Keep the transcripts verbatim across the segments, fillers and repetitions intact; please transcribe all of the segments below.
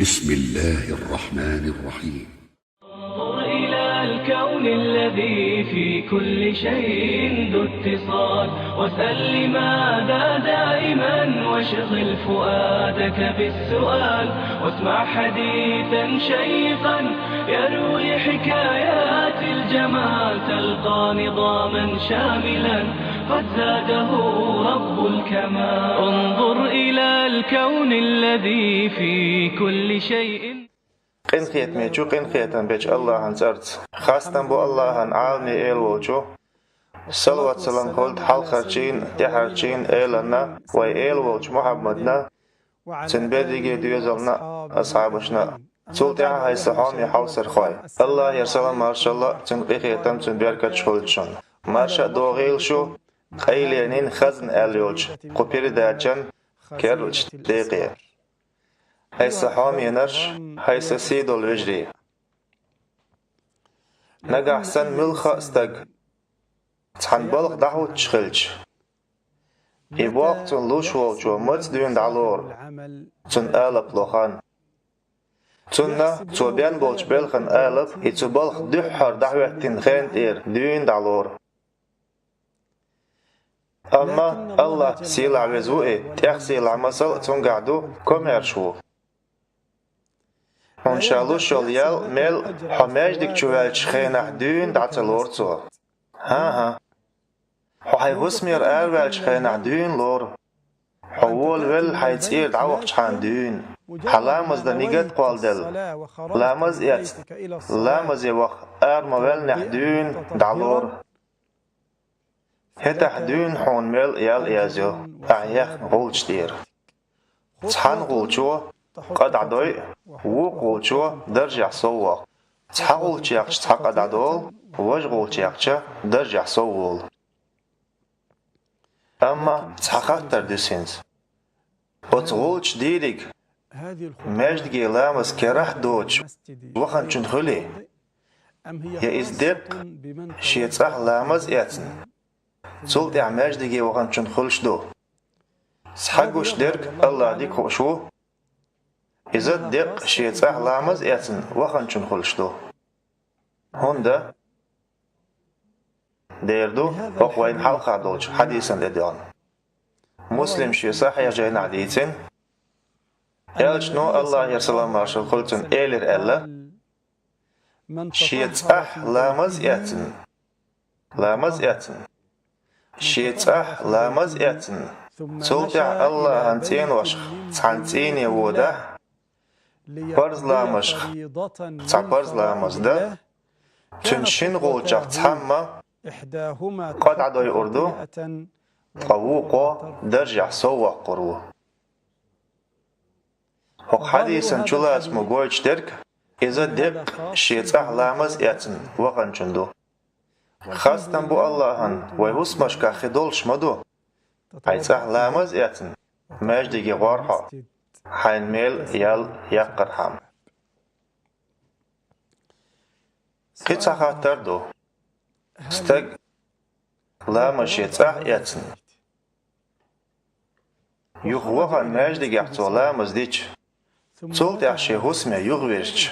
بسم الله الرحمن الرحيم. انظر إلى الكون الذي في كل شيء ذو اتصال، واسأل لماذا دائما، واشغل فؤادك بالسؤال، واسمع حديثا شيقا يروي حكايات الجمال، تلقى نظاما شاملا قد زاده رب الكمال. انظر إلى الكون الذي في كل شيء. Къинхетамечу, къинхетам бечу Аллахьан цӀарца. Хастам бу Аллахьан, Ӏаламийн Эла волчу. Салават-салам хуьлда хьалхарчийн, тӀаьхьарчийн Элана, вай Эла волчу Мухьаммадна, цуьнан берриге доьзална, асхьабашна. Цул тӀаьхьа, хӀай сан хьоме хьовсархой, Аллахьера салам-маршалла, цуьнан къинхетам, цуьнан беркаташ хуьлда шуна. Марша а догӀийла шу, къайленийн хазна аьлла йолчу кху передачан керлачу декъе. Хьай сан хьоменаш, хьай сан сий долу вежарий. Нагахь санна муьлхха а стаг цхьана балха дӀахӀуттуш хилча, и болх цунна луш волчо маца дуьйна дӀалору, цунна алапа ло хан. Цунна цо бен болчу белхан алапа и цу балха дуьххьара дӀахӀоьттина хенна тӀера дуьйна дӀалору. Амма Аллахь сийлахь веза ву и, тӀех сийлахь масал а цуьнгахь ду, комаьрша ву. Хьуна ша луш йолу ял, мел хьо маьждиг чу ваьллачу хенахь дуьйна дӀа ца лору цо. ХӀан-хӀа. Хьо хьайн хӀусамера араваьллачу хенахь дуьйна лору. Хьо волавелла хьайн цӀера дӀавахчахьана дуьйна. Хьан ламаз дан нигат кхолладелла, ламаз эцна, ламазе ваха ара ма-ваьллинехь дуьйна дӀалору. ХӀетахь дуьйна хьуна мел ял а язйо ахь яьхна гӀулчаш тӀера. Цхьана гӀулчо къа дӀадой, вукху гӀулчо даржехь сов воккху. Цхьа гӀулч яьккхича цхьа къа дӀадолу, важа гӀулч яьккхича даржехь сов волу. Амма цхьа хаттар дуьсу хӀинца. Оцу гӀулчаш дийриг маьждиге ламаз керахь а доцуш ваханчун хуьлий? Я иза деккъа шен цӀахь ламаз эцна, цул тӀаьхьа маьждиге ваханчун хуьлуш ду? Схьагуш дерг Аллахь дика хууш ву, иза деккъа шен цӀахь ламаз эцна ваханчун хуьлуш ду. ХӀунда? Дера ду, хӀокху вайна хьалха долчу хьадисан тӀедоьгӀна. Муслим шен сахьихь жайнахь дийцина, элчано, Аллахьера салам-маршалла хуьлда цунна, элира аьлла: «Шен цӀахь ламаз эцна, ламаз эцна, шен цӀахь ламаз эцна, цул тӀаьхьа Аллахьан цӀеношха цхьана цӀийне водахь, парз ламазех цхьа парз ламаз дан, цуьнан шина гӀулчех цхьамма къа дӀадойур ду, ткъа вукхо даржехь сов воккхур ву». ХӀокху хьадисан чулацамо гойтуш дерг, иза деккъа шен цӀахь ламаз эцна ваханчун ду. Хастам бу Аллахьан, вай хӀусамашкахь хи долуш ма ду, хьайн цӀахь ламаз эцна маьждиге гӀор хьо, хьайна мел ял яккхархьама. Кхин цхьа хаттар ду. Стаг ламаз шен цӀахь эцна, юха вахана маьждигехь цо ламаз дича, цул тӀаьхьа шен хӀусаме юхавирзича,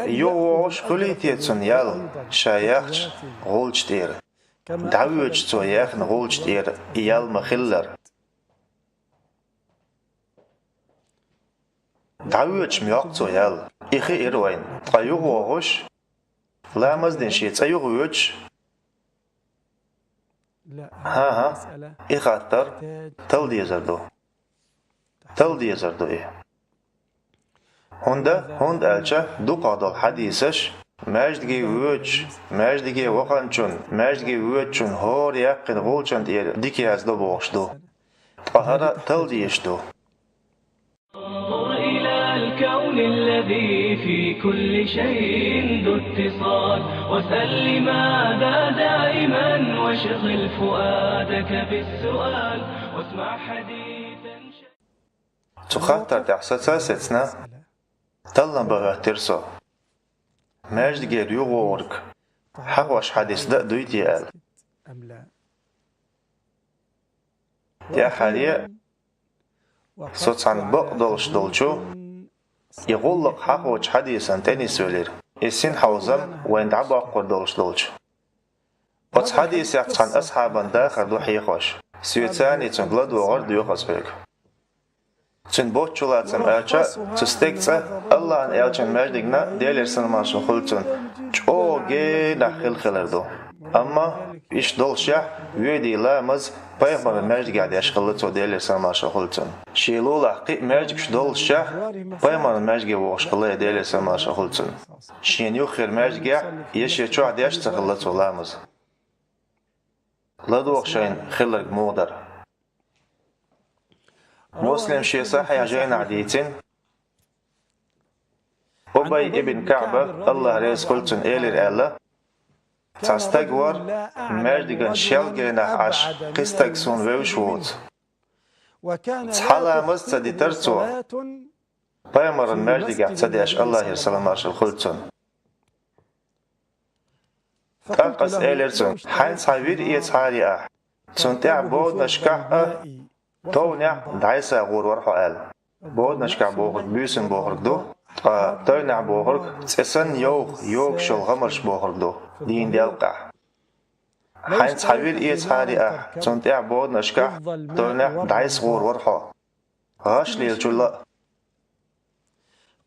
юхавогӀуш хуьлий те цуьнан ял ша яьхначу гӀулча тӀера, дӀавоьдуш цо яьхна гӀулча тӀера и ял ма-хиллара? ДӀавоьдуш ма йоккху цо ял, и хиира вайна, ткъа юхавогӀуш, ламаз дина шен цӀа юхавоьдуш? ХӀан-хӀа, и хаттар тала дезар ду. Тала дезар ду и. ХӀунда, хӀунда аьлча дукхах долу хьадисаш, маьждиге воьдуш, маьждиге ваханчун, маьждиге воьдучун хӀора яьккхина гӀулчан тӀера дика яздо бохуш ду. Ткъа хӀара тала дезаш ду. انظر إلى الكون الذي في كل شيء ذو اتصال، واسأل لماذا دائما، واشغل فؤادك بالسؤال، واسمع حديثا. Цу хаттар тӀехь саца а сецна, таллам бан хӀоьттира со. Маьждигера юхавогӀург хьахош хьадис дан а дуй те аьлла. ТӀаьххьара Со цхьана бакъдолуш долчу и гӀуллакх хьахочу хьадисан тӀе нисвелира, и синхьовзам вайн дӀабоккхур долуш долчу. Оцу хьадисехь цхьана асхьабан дахар ду хьехош. Соьца а цунга ладогӀар доьху аса хьоьга. Цуьнан боцчулацам аьлча, цу стеган цӀа Аллахьан элчан маьждигна Делера салам-маршалла хуьлу цунна чӀогӀа генахь хилла хилар ду. Амма иштта долушехь, воьдий ламаз пайхамаран маьждигехь деш хилла цо Делера салам-маршалла хуьлу цунна. Шен лулахь кхин а маьждигаш долушехь, пайхамаран маьждиге вогӀуш хилла и Делера салам-маршалла хуьлу цунна. Шена юххера маьждигехь я шен чохь деш а ца хилла цо ламаз. ЛадогӀа шайна хилларг муха дара. Муслим шен сахьихь жайнахь дийцина, Убай ибн КаӀба, Аллахь реза хуьлу цунна, элира аьлла: «Цхьа стаг вара, маьждиган шел генахь Ӏаш, кхин стаг суна вевзаш воцу. Цхьа ламаз ца дитара цо, пайхамаран маьждигехь ца деш, Аллахьера салам-маршалла хуьлу цунна». ТӀаккха аса элира цуьнга: «Хьайн цхьа вир эцахьара ахь, цунна тӀехь боданашкахь а товнехь дӀасагӀор вара хьо», — аьлла. Боданашкахь бохург буьйсанна бохург ду, ткъа товнехь бохург цӀе санна йовха, йогуш йолу гӀамарш бохург ду, дийнан делкъехь. «Хьайн цхьа вир эцахьара ахь, цунна тӀехь боданашкахь товнехь дӀасагӀор вара хьо. ГӀаш лелачул а».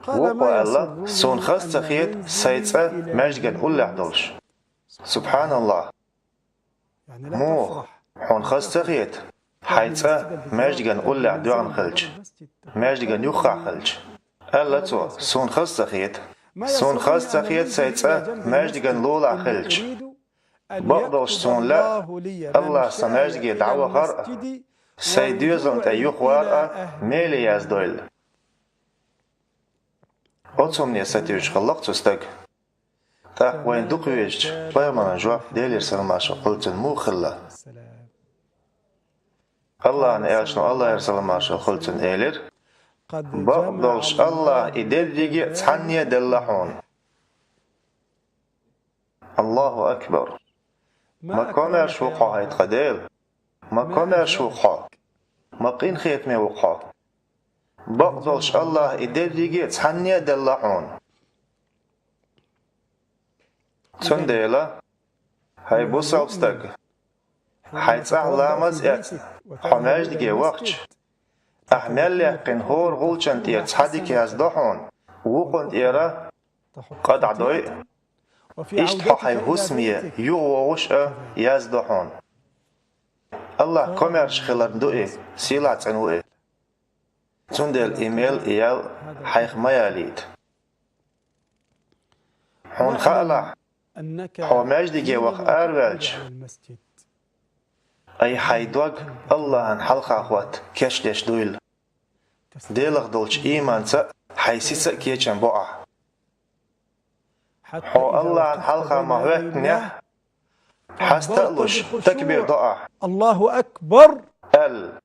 Вукхо аьлла: «Суна хаза ца хета сайн цӀа маьждиган уллехь долуш». Субханаллахь! Муха, хьуна хаза ца хета, хьайн цӀа маьждиган уллехь доьгӀна хилча, маьждиган юххехь хилча? Аьлла цо: «Суна хаза ца хета. Суна хаза ца хета сайн цӀа маьждиган лулахь хилча. Бакъдолуш суна лаьа, Аллахь сан маьждиге дӀавахар а, сайн доьзална тӀе юхавар а меле яздойла». Оцу хӀумане сатуьйсуш хилла-кх цу стага. ТӀаккха вайна дукхавезачу пайхамаран жоп, Делера салам-маршалла хуьлу цунна, муха хилла? Аллахьан элчано, Аллахьера салам-маршалла хуьлу цунна, элира: «Бакъдолуш Аллахьа и дерриге а цхьанне а делла хьуна». Аллаху акбар! Ма комаьрша ву-кх хьо, хӀай тхан Дела! Ма комаьрша ву-кх хьо! Ма къинхетаме ву-кх хьо! Бакъдолуш Аллахьа и дерриге а цхьанне а делла хьуна. Цундела, хӀай бусалба стаг, хьайн цӀахь ламаз а эцна, хьо маьждиге вахча, ахь мел яьккхина хӀора гӀулчанна тӀера цхьа дика яздо хьуна, вукхунна тӀера къа дӀадой а. Иштта хьо хьайн хӀусаме юхавогӀуш а яздо хьуна. Аллахь комаьрша хиларна ду и, сийлахь цӀена ву и. Цундела и мел, и ял хьайх ма ялийта. Хьуна хаалахь, хьо маьждиге ваха араваьлча, айхьа хьайн дог Аллахьан хьалха хӀотта кечдеш дуйла. Делах долчу ийманца а, хьайн сица а кечам бо ахь. Хьо Аллахьан хьалха ма хӀоьттинехь, хьаста а луш, такбир до ахь, Аллаху акбар, аьлла.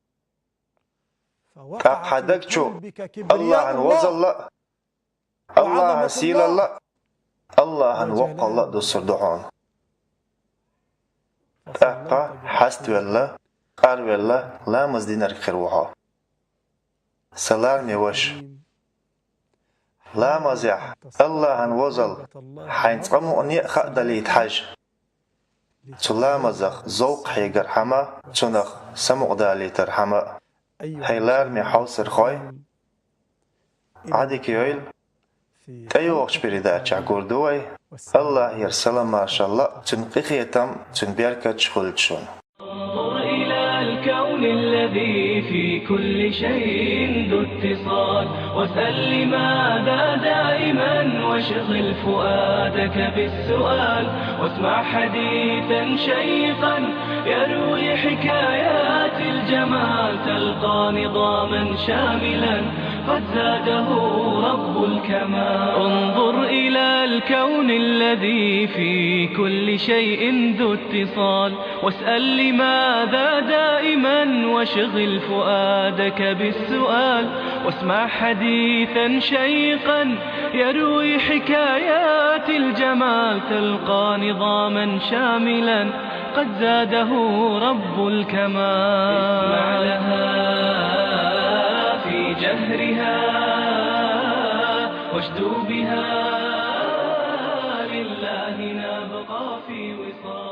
ТӀаккха хьан даг чу Аллахьан возалла а, Аллахьан сийлалла а, Аллахьан воккхалла а дуссур ду хьуна. ТӀаккха хьаставелла, къарвелла, ламаз динарг хир ву хьо. Сан лараме ваша, ламазехь Аллахьан возалла хьайн цкъа мукъане а хаа далийта хьажа. Цу ламазах зовкх хьегархьама, цунах самукъадалийтархьама а. ХӀай лараме хьовсархой, Ӏадика йойла, тӀейогӀучу передачехь гур ду вай. Аллахьера салам-маршалла а, Цуьнан къинхетам а, Цуьнан беркаташ а хуьлда шуна. انظر إلى الكون الذي في كل شيء ذو اتصال، واسأل لماذا دائما، واشغل فؤادك بالسؤال، واسمع حديثا شيقا يروي حكايات الجمال، تلقى نظاما شاملا قد زاده رب الكمال. انظر إلى الكون الذي في كل شيء ذو اتصال، واسأل لماذا دائما، واشغل فؤادك بالسؤال، واسمع حديثا شيقا يروي حكايات الجمال، تلقى نظاما شاملا قد زاده رب الكمال. اسمع لها ذكرها واشدوا بها، لله نبقى في وصال.